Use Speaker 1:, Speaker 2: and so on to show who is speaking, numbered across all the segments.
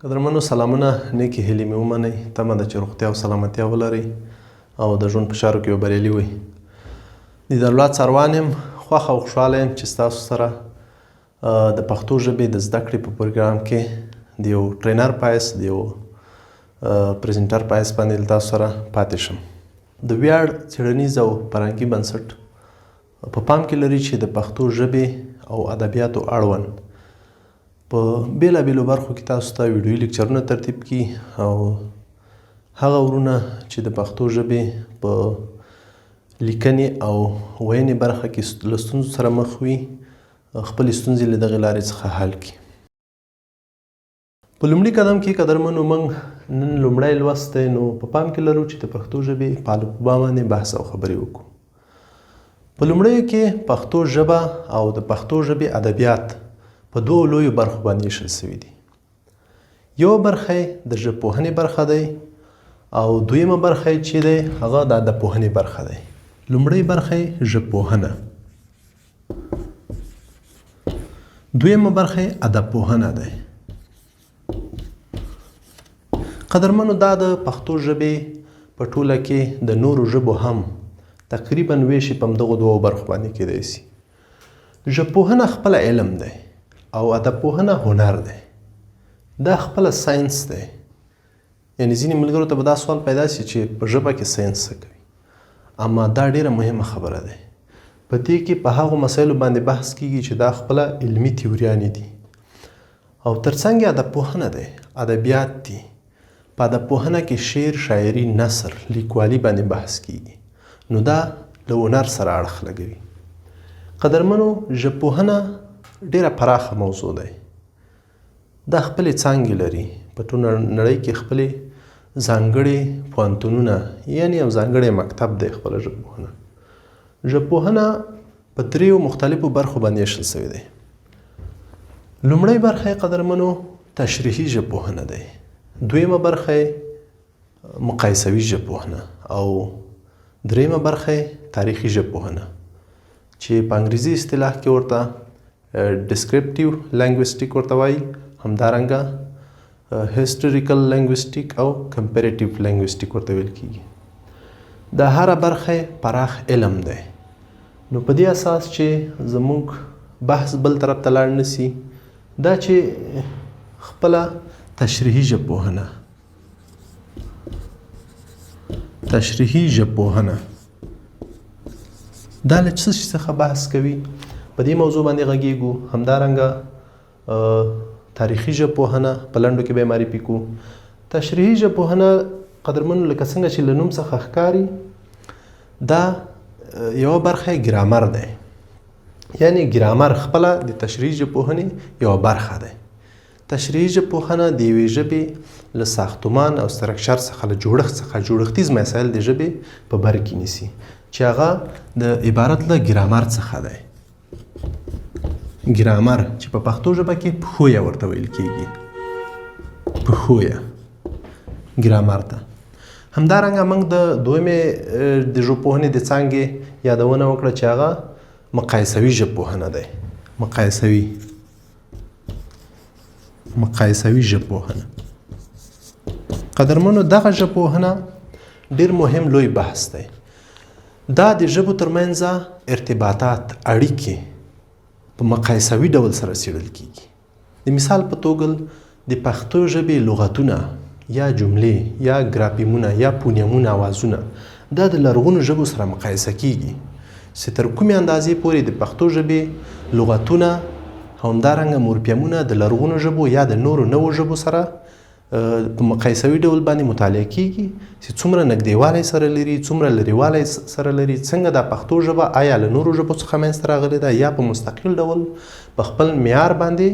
Speaker 1: قدرمنو سلامونه، نیکې هیلې مې ومنئ. تمه ده چې روغتیا او سلامتیا ولرئ او د ژوند په چارو کې به بریالي وئ. د دارالله څاروان یم، خوښ او خوشحاله یم چې ستاسو سره د پښتو ژبې د زده کړې په پروګرام کې د یو ټرینر په حیث، د یو پریزنټر په حیث باندې له تاسو سره پاتې شم. د ویاړ څېړنیز او فرهنګي بنسټ په پام کې لري چې د پښتو ژبې او ادبیاتو اړوند په بېلابېلو برخو کې تاسو ته ویډیويي لیکچرونه ترتیب کړي او هغه ورونه چې د پښتو ژبې په لیکنې او ویینې برخه کې له ستونزو سره مخ وي، خپلې ستونزې له دغې لارې څخه حل کړي. په لومړي قدم کې قدرمنو موږ نن لومړی لوست دی، نو په پام کې لرو چې د پښتو ژبې په الفبا باندې بحث او خبرې وکړو. په لومړیو کې پښتو ژبه او د پښتو ژبې ادبیات په دوو لویو برخو باندې ویشل شوي دي. یوه برخه یې د ژبپوهنې برخه دی او دویمه برخه یې چې دی هغه د ادبپوهنې برخه دی. لومړۍ برخه یې ژبپوهنه، دویمه برخه یې ادبپوهنه دی. قدرمنو دا د پښتو ژبې په ټوله کې د نورو ژبو هم تقریبا ویش په همدغو دوو برخو باندې کېدای سي. ژبپوهنه خپله علم دی او ادبپوهنه هنر دی، دا خپله ساینس دی. یعنی ځینې ملګرو ته به دا سوال پیدا سي چې په ژبه کې ساینس څه کوي، اما دا ډیره مهمه خبره ده. په دې کې په هغو مسایلو باندې بحث کیږي چې دا خپله علمي تیوریانې دي او ترڅنګ یې ادبپوهنه دی، ادبیات دي. په ادبپوهنه کې شعر، شاعري، نثر، لیکوالي باندې بحث کیږي، نو دا له هنر سره اړخ لګوي. قدرمنو ژبپوهنه ډیره پراخه موضوع دی، دا خپلې څانګې لري، په ټوله نړۍ کې خپلې ځانګړې پوهنتونونه یعنی یو ځانګړی مکتب دی خپله ژبپوهنه. ژبپوهنه په دریو مختلفو برخو باندې ویشل شوې دی. لومړۍ برخه یې قدرمنو تشریحي ژبپوهنه دی، دویمه برخه یې مقایسوي ژبپوهنه او دریمه برخه یې تاریخي ژبپوهنه چې په انګریزي اصطلاح کې ورته ډیسکریپټیو لینګویسټیک ورته وایي، همدارنګه هیسټوریکل لینګویسټیک او کمپیریټیو لینګویسټیک ورته ویل کیږي. دا هره برخه پراخ علم دی، نو په دې اساس چې زموږ بحث بل طرف ته لاړ نسی، دا چې خپله تشریحي ژبپوهنه، تشریحي ژبپوهنه دا له څه شي څخه بحث کوي، په دې موضوع باندې غږیږو. همدارنګه تاریخي ژبپوهنه په لنډو کې به یې معرفي کړو. تشریحي ژبپوهنه قدرمنو لکه څنګه چې له نوم څخه ښکاري، دا یوه برخه یې ګرامر دی، یعنی ګرامر خپله د تشریحي ژبپوهنې یوه برخه دی. تشریحي ژبپوهنه د یوې ژبې له ساختمان او سترکچر څخه، له جوړښت څخه، جوړښتیز مسایل د ژبې په بر کې نیسي چې هغه د عبارت له ګرامر څخه دی. ګرامر چې په پښتو ژبه کې پښویه ورته ویل کیږي، پښویه ګرامر ته. همدارنګه موږ د دویمې د ژبپوهنې د څانګې یادونه وکړه چې هغه مقایسوي ژبپوهنه دی. مقایسوي ژبپوهنه قدرمنو دغه ژبپوهنه ډیر مهم لوی بحث دی. دا د ژبو ترمنځ ارتباطات، اړیکې په مقایسوي ډول سره څېړل کیږي. د مثال په توګه د پښتو ژبې لغتونه یا جملې یا ګراپیمونه یا پونیمونه، اوازونه دا د لرغونو ژبو سره مقایسه کیږي چې تر کومې اندازې پورې د پښتو ژبې لغتونه همدارنګه مورپیمونه د لرغونو ژبو یا د نورو نوو ژبو سره په مقایسوي ډول باندې مطالعه کیږي چې څومره نږدېوالی سره لري، څومره لرېوالی سره لري، څنګه دا پښتو ژبه آیا له نورو ژبو څخه منځته راغلې ده یا په مستقل ډول په خپل معیار باندې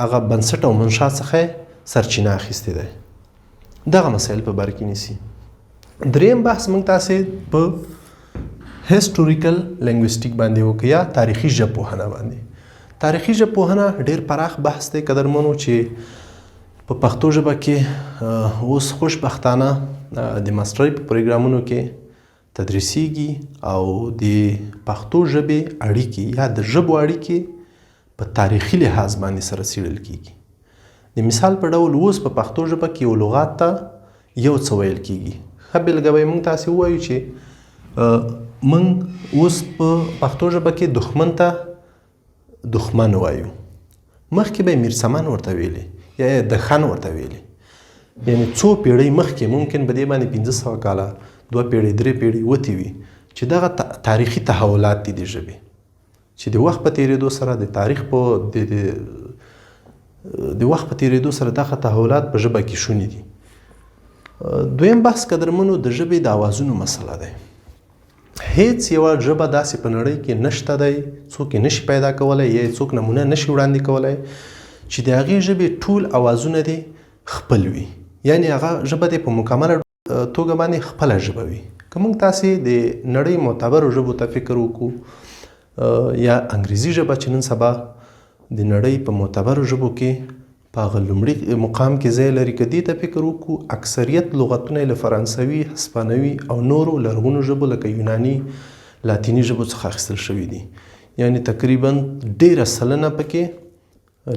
Speaker 1: هغه بنسټ او منشا څخه سرچینه اخیستې ده. دغه مسایل په بر کې نیسي. دریم بحث موږ تاسې په هیسټوریکل لینګویسټیک باندې وکړو یا تاریخي ژبپوهنه باندې. تاریخي ژبپوهنه ډیر پراخ بحث دی قدرمنو چې په پښتو ژبه کې اوس خوشبختانه د ماسټرۍ په پروګرامونو کې تدریسیږي او د پښتو ژبې اړیکې یا د ژبو اړیکې په تاریخي لحاظ باندې سره څیړل کیږي. د د مثال په ډول اوس په پښتو ژبه کې یو لغات ته یو څه ویل کیږي. ښه بېلګه به یې موږ تاسې ووایو چې موږ اوس په پښتو ژبه کې دښمن ته دښمن وایو، مخکې به یې میرڅمن ورته ویلې یا یې دښن ورته ویلې. یعنې څو پیړۍ مخکې، ممکن په دې باندې 500 کاله، 2 پیړۍ، 3 پیړۍ وتې وي چې دغه تاریخي تحولات دي د ژبې چې د وخت په تیریدو سره د تاریخ په د وخت په تیریدو سره دغه تحولات په ژبه کې شوني دي. دویم بحث قدرمنو د ژبې د اوازونو مسله ده. هیڅ یوه ژبه داسې په نړۍ کې نشته دی، څوک یې نشي پیدا کولی یا یې څوک نمونه نشي وړاندې کولی چې د هغې ژبې ټول اوازونه دې خپل وي، یعنې هغه ژبه دې په مکمله توګه باندې خپله ژبه وي. که موږ تاسې د نړۍ معتبرو ژبو ته فکر وکړو یا انګریزي ژبه چې نن سبا د نړۍ په معتبرو ژبو کې په هغه لومړي مقام کې ځای لري، که دې ته فکر وکړو اکثریت لغتونه یې له فرانسوي، هسپانوي او نورو لرغونو ژبو لکه یوناني، لاتیني ژبو څخه اخیستل شوي دي. یعنې تقریبا ډېره سلنه پکې،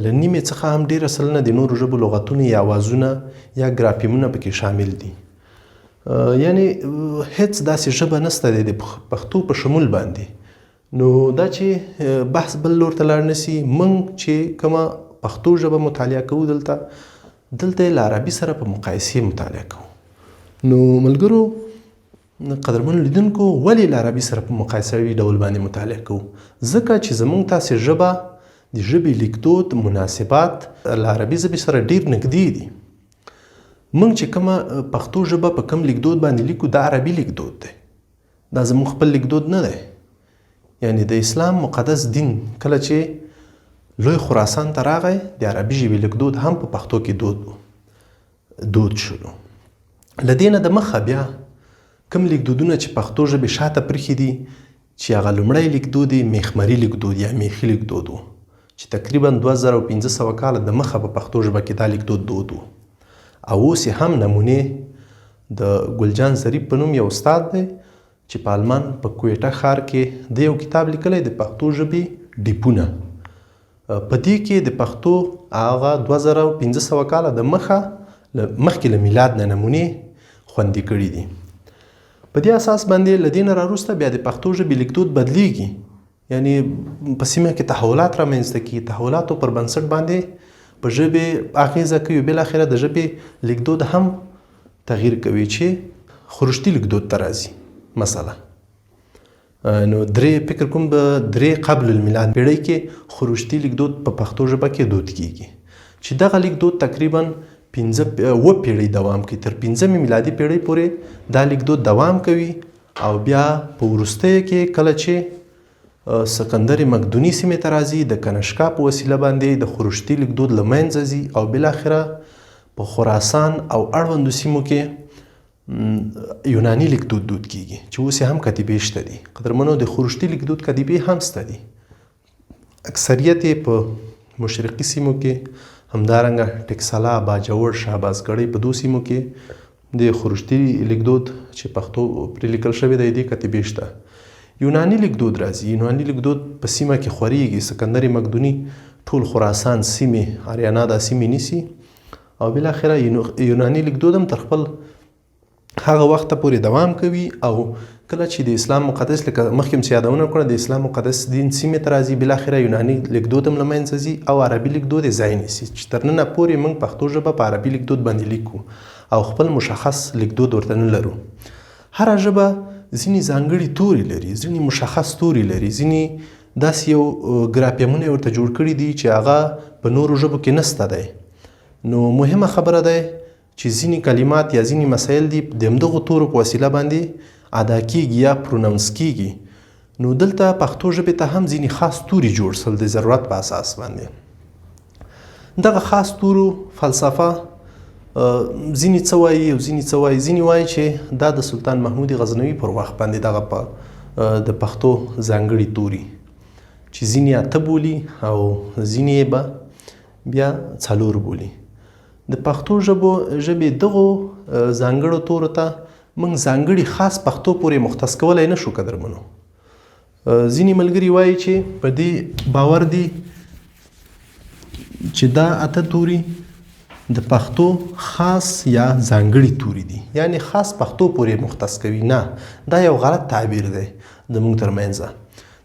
Speaker 1: له نیمې څخه هم ډېره سلنه د نورو ژبو لغتونه یا اوازونه یا ګرافیمونه پکې شامل دي. یعنې هیڅ داسې ژبه نشته دی د پښتو په شمول باندې. نو دا چې بحث بل لور ته لاړ نسی، موږ چې کومه پښتو ژبه مطالعه کوو دلته یې له عربي سره په مقایسې مطالعه کوو. نو ملګرو، قدرمنو لیدونکو، ولې له عربي سره په مقایسوي ډول باندې مطالعه کوو؟ ځکه چې زموږ تاسې ژبه د ژبې لیکدود مناسبات له عربي ژبې سره ډېر نږدې دي. موږ چې کومه پښتو ژبه په کوم لیکدود باندې لیکو دا عربي لیکدود دی، دا زموږ خپل لیکدود نه دی. یعنې د اسلام مقدس دین کله چې لوی خراسان ته راغی د عربي ژبې لیکدود هم په پښتو کې دود شولو. له دې نه د مخه بیا کوم لیکدودونه چې پښتو ژبې شاته پرېښي دي، چې هغه لومړی لیکدود یې میخمري لیکدود یا میخي لیکدود و چې تقریبا 2500 کاله د مخه په پښتو ژبه کې دا لیکدود دود و او اوس یې هم نمونې د ګلجان ظریف په نوم یو استاد دی چې په آلمان په کویټه ښار کې د یو کتاب لیکلی د پښتو ژبې ډیپونه. په دې کې د پښتو هغه 2500 کاله د مخه مخکې له میلاد نه نمونې خوندي کړي دي. په دې اساس باندې له دې نه راوروسته بیا د پښتو ژبې لیکدود بدلیږي، یعنې په سیمه کې تحولات رامنځته کیږي، تحولاتو پر بنسټ باندې په ژبې اغېزه کوي، بالاخره د ژبې لیکدود هم تغییر کوي چې خروشتي لیکدود ته راځي. مثلا نو درې فکر کوم به درې قبل الميلاد پیړۍ کې خروشتي لیکدود په پښتو ژبه کې دود کیږي چې دغه لیکدود تقریبا 5 پیړۍ دوام کوي، تر 5مې میلادي پیړۍ پورې دا لیکدود دوام کوي او بیا په وروستیو کې کله چې سکندر مقدوني سیمې ته راځي د کنشکا په وسیله باندې د خروشتي لیکدود له منځه ځي او بالاخره په خراسان او اړوندو سیمو کې یوناني لیکدود دود کیږي چې اوس یې هم کتیبې شته دي. قدرمنو، د خروشتي لیکدود کتیبې هم شته دي، اکثریت یې په مشرقي سیمو کې، همدارنګه ټکسلا، باجوړ، شهبازګړۍ په دوو سیمو کې د خروشتي لیکدود چې پښتو پرې لیکل شوی دی دې کتیبې شته. یوناني لیکدود راځي، یوناني لیکدود په سیمه کې خورېږي، سکندر مقدوني ټول خراسان سیمې، آریانا دا سیمې نیسي او بالاخره یوناني لیکدود هم تر خپل هغه وخته پورې دوام کوي او کله چې د اسلام مقدس، لکه مخکې مې چې یادونه وکړه، د اسلام مقدس دین سیمې ته راځي، بالاخره یوناني لیکدود هم له منځه ځي او عربي لیکدود یې ځای نیسي چې تر ننه پورې موږ پښتو ژبه په عربي لیکدود باندې لیکو او خپل مشخص لیکدود ورته نه لرو. هره ژبه ځینې ځانګړي توري لري، ځینې مشخص توري لري، ځینې داسې یو ګرافیمونه یې ورته جوړ کړي دي چې هغه په نورو ژبو کې نسته دی. نو مهمه خبره ده چې ځینې کلمات یا ځینې مسایل دي د همدغو تورو په وسیله باندې ادا کیږي یا پروناونس کیږي. نو دلته پښتو ژبې ته هم ځینې خاص توري جوړ سول د ضرورت په اساس باندې. دغه خاص تورو فلسفه ځینې څه وایي او ځینې څه وایي. ځینې وایي چې دا د سلطان محمود غزنوي پر وخت باندې دغه په د پښتو ځانګړي توري چې ځینې 8 بولي او ځینې یې به بیا 4 بولي. د پښتو ژبې دغو ځانګړو تورو ته موږ ځانګړي خاص پښتو پورې مختص کولی نه شو قدرمنو. ځینې ملګري وایي چې په دې باور دي چې دا 8 توري د پښتو خاص یا ځانګړي توري دي، یعنی خاص پښتو پورې مختص کوي. نه، دا یو غلط تعبیر دی زموږ ترمنځ.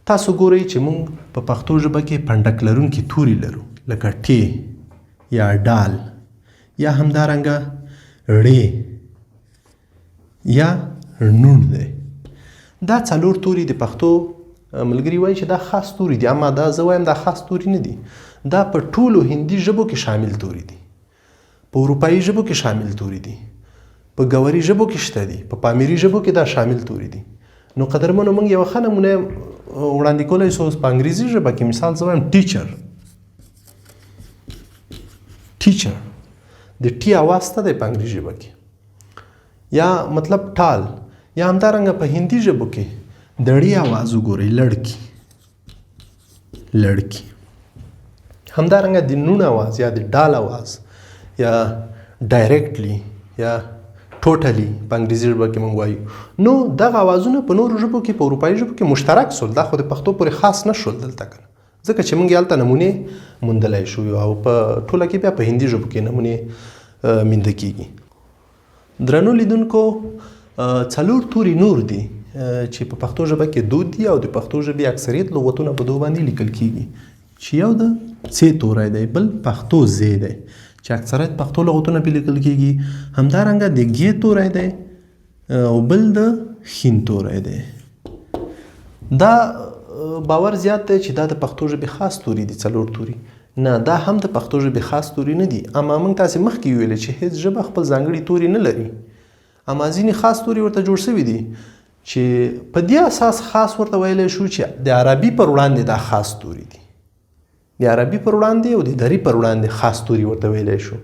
Speaker 1: تاسو ګورئ چې موږ په پښتو ژبه کې پنډک لرونکي توري لرو، لکه ټې یا ډال یا همدارنګه ړې یا نون دی. دا څلور توري د پښتو ملګري وایي چې دا خاص توري دي، اما دا زه وایم دا خاص توري نه دي، دا په ټولو هندي ژبو کې شامل توري دي، په اروپایي ژبو کې شامل توري دي، په ګوري ژبو کې شته دي، په پامیري ژبو کې دا شامل توري دي. نو قدرمنو، موږ یوه ښه نمونه وړاندې کولی شو په انګریزي ژبه کې. مثال زه وایم teacher، teacher د ټي اواز ته دی په انګریزي ژبه کې، یا مطلب tall. یا همدارنګه په هندي ژبو کې د ړې اواز وګورئ، لړکی لړکی. همدارنګه د نون اواز یا د ډال اواز یا directly یا totally په انګریزي ژبه کې موږ وایو. نو دغه اوازونه په نورو ژبو کې، په اروپایي ژبو کې مشترک سول، دا خو د پښتو پورې خاص نه شول دلته کنه، ځکه چې موږ یې هلته نمونې موندلی شو او په ټوله کې بیا په هندي ژبو کې نمونې مینده کیږي. درنو لیدونکو، څلور توري نور دي چې په پښتو ژبه کې دود دي او د پښتو ژبې اکثریت لغتونه په دوه باندې لیکل کیږي، چې یو د څ توری دی، بل پښتو ز دی چې اکثریت پښتو لغتونه پرې لیکل کیږي، همدارنګه د ګ توری دی او بل د ښین توری دی. دا باور زیات دی چې دا د پښتو ژبې خاص توري دي، څلور توري. نه، دا هم د پښتو ژبې خاص توري نه دي، اما موږ تاسې مخکې ویلې چې هیڅ ژبه خپل ځانګړي توري نه لري، اما ځینې خاص توري ورته جوړ شوي دي چې په دې اساس خاص ورته ویلی شو چې د عربي پر وړاندې دا خاص توري دي، د عربي پر وړاندې او د دري پر وړاندې خاص توري ورته ویلی شو.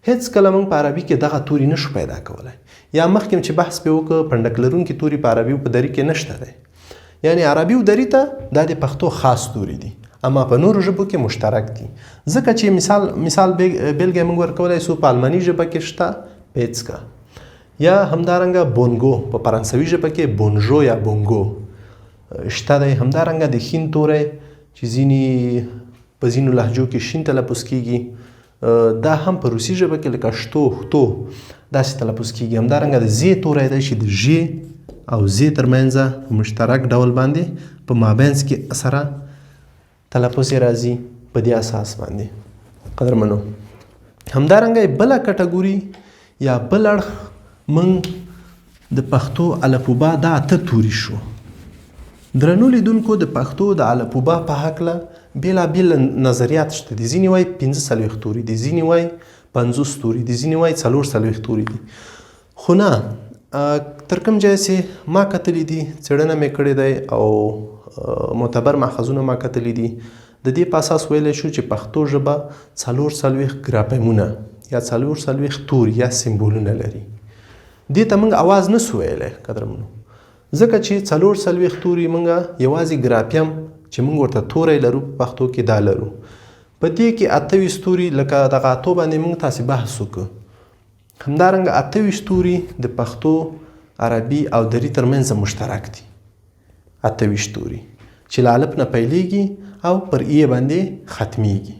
Speaker 1: هیڅکله موږ په عربي کې دغه توري نشو پیدا کولی، یا مخکې چې بحث پې وکړ پنډک لرونکي توري په عربي او په دري کې نشته دی، یعنی عربي او دري ته دا د پښتو خاص توري دي، اما په نورو ژبو کې مشترک دي. ځکه چې مثال بېلګه موږ ورکولی شو، په الماني ژبه کې شته پیڅکه، یا همدارنګه بونګو په فرانسوي ژبه کې بونژو یا بونګو شته دی. همدارنګه د ښین توری چې ځینې په ځینو لهجو کې شین تلفظ کیږي، دا هم په روسي ژبه کې لکه شتو ښتو داسې تلفظ کیږي. همدارنګه د زی توری دی چې د ژې او زی ترمنځ په مشترک ډول باندې په مابینځ کې سره تلفظ یې راځي په دې اساس باندې. قدرمنو، همدارنګه یې بله کټګوري یا بل اړخ موږ د پښتو الفبا دا اته توري شو. درنو لیدونکو، د پښتو د الفبا په هکله بېلابېل نظریات شته دي. ځینې وایي 45 توري دي، ځینې وایي 50 توري دي، ځینې وایي 44 توري دي. خو نه، تر کوم ځایه چې ما کتلي دي، څېړنه مې کړې دی او معتبر ماخذونه ما کتلي دي، د دې په اساس ویلی شو چې پښتو ژبه 44 ګراپمونه یا 44 توري یا سمبولونه لري. دې ته موږ اواز نه سو ویلی قدرمنو، ځکه چې 44 توري موږ یوازې ګراپیم چې موږ ورته توری لرو په پښتو کې دا لرو. په دې کې 28 توري لکه دغه اتو باندې موږ تاسې بحث وکړو. همدارنګه 28 توري د پښتو، عربي او دري ترمنځ مشترک دي. 28 توري چې له الف نه پیلېږي او پر ای باندې ختمیږي،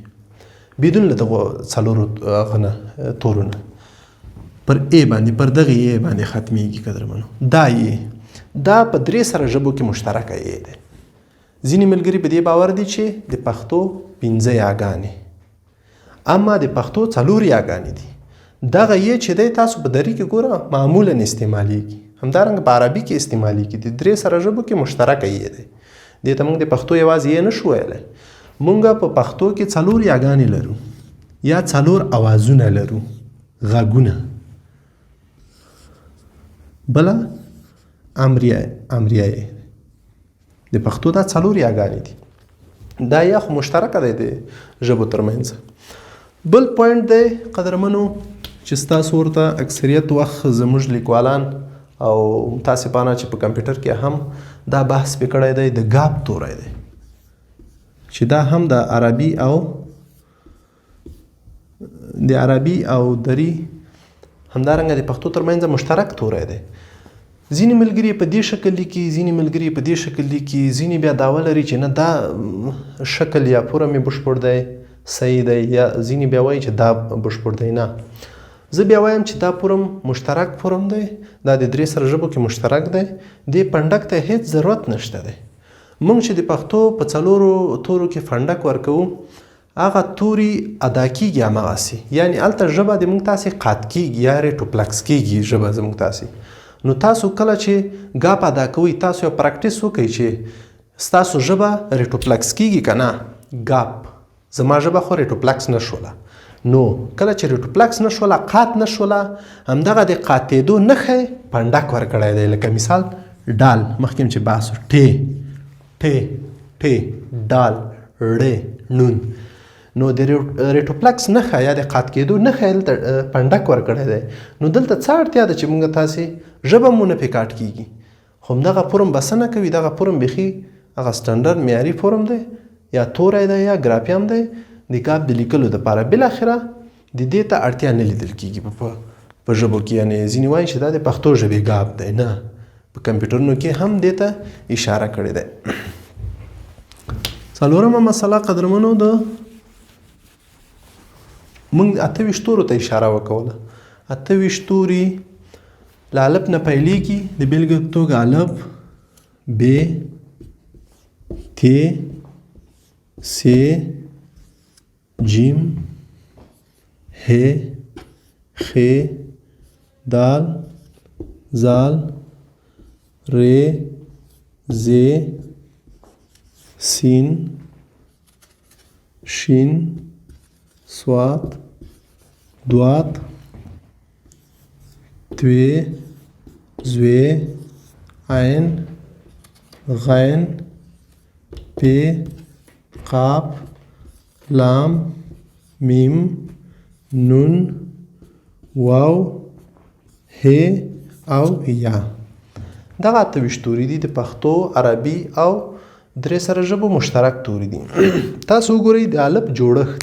Speaker 1: بدون له دغو څلورو هغه نه تورو نه پر ای باندې، پر دغې ای باندې ختمیږي. قدرمنو، دا ای دا په درې سره ژبو کې مشترکه ای دی. ځینې ملګري په دې باور دي چې د پښتو 5 یاګانې، اما د پښتو 4 یاګانې دي. دغه یې چې دی تاسو په دري کې ګوره معمولا استعمالیږي، همدارنګه په عربي کې استعمالیږي. د درې سره ژبو کې مشترکه یې دی. دې ته موږ د پښتو یوازې یې نه شو ویلی. موږ په پښتو کې 4 یاګانې لرو یا 4 اوازونه لرو، غږونه. بله امریه، امریه یې د پښتو دا 4 یاګانې دي. دا یا خو مشترکه دی د ژبو ترمنځ. بل point دی قدرمنو چې ستاسو ورته اکثریت وخت زموږ لیکوالان او متاسفانه چې په کمپیوټر کې هم دا بحث پې کړی دی، د ګاب توری دی چې دا هم د عربي او د عربي او دري همدارنګه د پښتو ترمنځ مشترک توری دی. ځینې ملګري په دې شکل لیکي، ځینې ملګري په دې شکل لیکي، ځینې بیا دعوه لري چې نه دا شکل یا فورم یې بشپړ دی. صحیح دی، یا ځینې بیا وایي چې دا بشپړ دی. نه، زه بیا وایم چې دا فورم مشترک فورم دی، دا د درې سره ژبو کې مشترک دی، دې پنډک ته هیڅ ضرورت نشته دی. موږ چې د پښتو په څلورو تورو کې فنډک ورکوو، هغه توري ادا کیږي هماغسې، یعنې هلته ژبه د موږ تاسې قات کیږي یا ریټوپلکس کیږي ژبه زموږ تاسې. نو تاسو کله چې ګاپ ادا کوئ، تاسو یو پریکټیس وکړئ چې ستاسو ژبه ریټوپلکس کیږي که نه. ګاپ زما ژبه خو ریټوپلکس نه شوله، نو کله چې ریټوپلکس نه شوله، قات نه شوله، همدغه د قاتېدو نښه پنډک ورکړی دی. لکه مثال ډال، مخکې چې بحث، ټې ټې ټې ډال ړ نون، نو د ریټوپلکس نښه یا د قات کېدو نښه دلته پنډک ورکړی دی. نو دلته څه اړتیا ده چې موږ تاسې ژبه مو نه پې کاټ کېږي، خو همدغه فورم بسنه کوي. دغه فورم بیخي هغه سټنډرډ معیاري فورم دی، یا توری دی یا ګرافیم دی د ګاپ د لیکلو دپاره. بالاخره د دې ته اړتیا نه لیدل کېږي په ژبو کې. یعنې ځینې وایي چې دا د پښتو ژبې ګاپ دی، نه، په کمپیوټرونو کې هم دې ته اشاره کړې ده. څلورمه مسله قدرمنو، د موږ 28 تورو ته اشاره وکوله. 28 توري له الف نه پیلېږي، د بېلګې په توګه الف، ب، ت، س، جیم، ه، خ، دال، زال، ر، ز، سین، شین، صاد، دوات، توی، زوی، عین، غین، پ، قاف، لام، میم، نون، واو، ه او یا. دغه 28 توري دي، د پښتو، عربي او درې سره ژبو مشترک توري دي. تاسو وګورئ د الف جوړښت،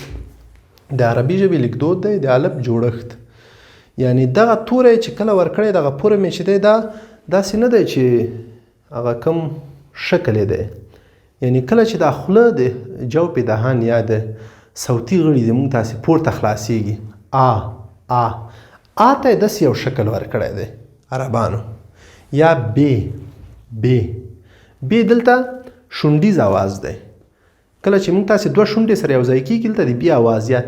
Speaker 1: د عربي ژبې لیکدود دی د الف جوړښت. یعنی دغه توری چې کله ورکړی، دغه فورم یې چې دی، دا داسې نه دی چې هغه کوم شکل یې دی. یعنی کله چې دا خوله د جو په دهان یا د صوتي غړي د موږ تاسې پورته خلاصیږي، آ آ آ ته یې داسې یو شکل ورکړی دی عربانو. یا ب ب ب، دلته شونډیز اواز دی. کله چې موږ تاسې دوه شونډې سره یو ځای کېږي، دلته د بی اواز یا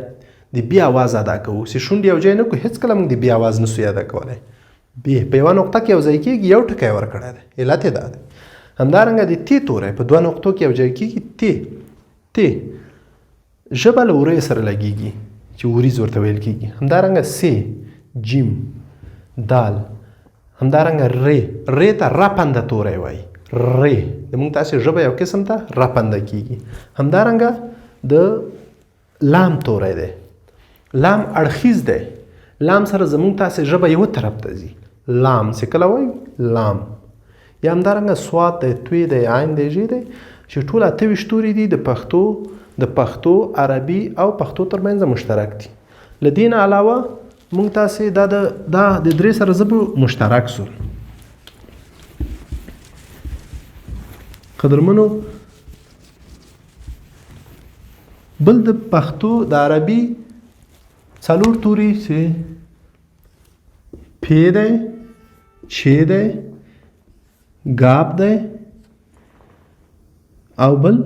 Speaker 1: د بی اواز ادا کوو. چې شونډې یو ځای نه کړو، هېڅکله موږ د بی اواز نه سو ادا کولی. بی په یوه نقطه کې یو ځای کېږي، یو ټکی ورکړی دی، علت یې دا دی. همدارنګه د تی توری په دوه نقطو کې یو ځای کېږي، تی تی، ژبه له وریو سره لګېږي چې وریځ ورته ویل کېږي. همدارنګه س، جیم، دال، همدارنګه ر، ر ته رپنده توری وایي، ر د موږ تاسې ژبه یو قسم ته رپنده کېږي. همدارنګه د لام توری دی، لام اړخیز دی، لام سره زموږ تاسې ژبه یوه طرف ته ځي، لام چې کله وایو لام. یا همدارنګه صاد دی، توی دی، عین دی، ژ دی، چې ټول 28 توري دي د پښتو، عربي او پښتو ترمنځ مشترک دي. له دې نه علاوه موږ تاسې دا د درې سره ژبو مشترک سول. قدرمنو، بل د پښتو د عربي څلور توري چې پی دی، چ دی، ګاب دی او بل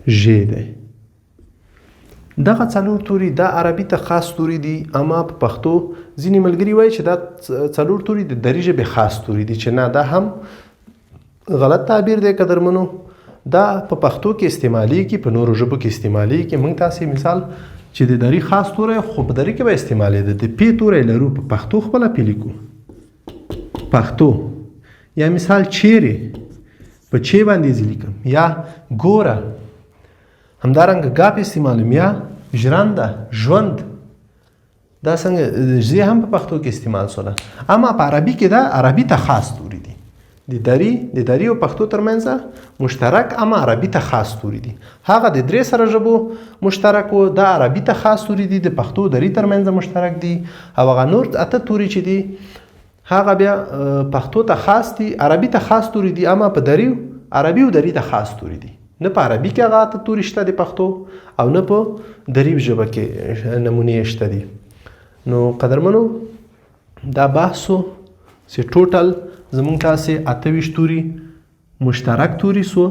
Speaker 1: ژ دی. دغه څلور توري دا عربي ته خاص توري دي، اما په پښتو ځینې ملګري وایي چې دا څلور توري د دري ژبې خاص توري دي، چې نه، دا هم غلط تعبیر دی قدرمنو. دا په پښتو کې استعمالیږي، په نورو ژبو کې استعمالیږي. موږ تاسې مثال چې د دري خاص توری خو په دري کې به استعمالېده، د پی توری لرو، په پښتو خپله پې لیکو پښتو. یا مثال چیرې، په چی باندې زه لیکم، یا ګوره. همدارنګه ګاپ استعمالوم، یا ژرنده، ژوند، دا څنګه زی هم په پښتو کې استعمال سوله. اما په عربي کې دا عربي ته خاص توري دي، د دري او پښتو ترمنځ مشترک اما عربي ته خاص توري دي. هغه د درې سره ژبو مشترک و، دا عربي ته خاص توري دي، د پښتو دري ترمنځ مشترک دي. او هغه نور اته توري چې دي هغه بیا پښتو ته خاص دي، عربي ته خاص توري دي، اما په دري، عربي او دري ته خاص توري دي. نه په عربي کې هغه اته توري شته د پښتو او نه په دري ژبه کې نمونې شته دي. نو قدرمنو دا بحث و چې ټوټل زمونږ تاسې 28 توري مشترک توري سو،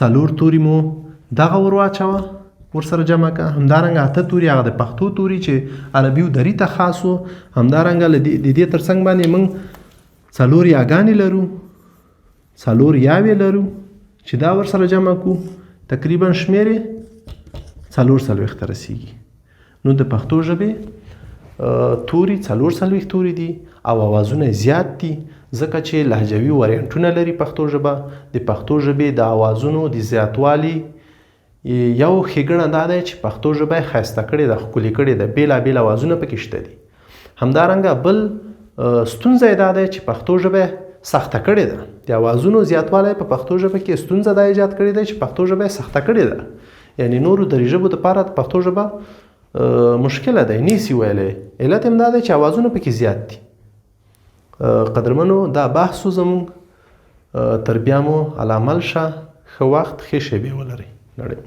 Speaker 1: 4 توري مو دغه ور واچوه ورسره جمع که، همدارنګه 8 توري هغه د پښتو توري چې عربي او دري ته خاص و، همدارنګه له د دې ترڅنګ باندې موږ 4 یاګانې لرو، 4 یاوې لرو چې دا ورسره جمع کو تقریبا شمېر یې 44 ته رسیږي. نو د پښتو ژبې توري 44 توري دي او اوازونه یې زیات دي، ځکه چې لهجوي وریانټونه لري پښتو ژبه. د پښتو ژبې د اوازونو د زیاتوالي یو ښېګڼه دا دی چې پښتو ژبه یې ښایسته کړې ده، ښکلې کړې ده، بېلابېل اوازونه پکې شته دي. همدارنګه بل ستونزه یې دا دی چې پښتو ژبه یې سخته کړې ده. د اوازونو زیاتوالی په پښتو ژبه کې ستونزه دا ایجاد کړې ده چې پښتو ژبه یې سخته کړې ده، یعنې نورو دري ژبو دپاره پښتو ژبه مشکله دی، نیسي ویلی. علت هم دا دی چې اوازونه پکې زیات دي. قدرمنو دا بحث و زموږ، تر بیا مو الله مل شه، ښه وخت ښې شېبې ولرئ. نړۍ.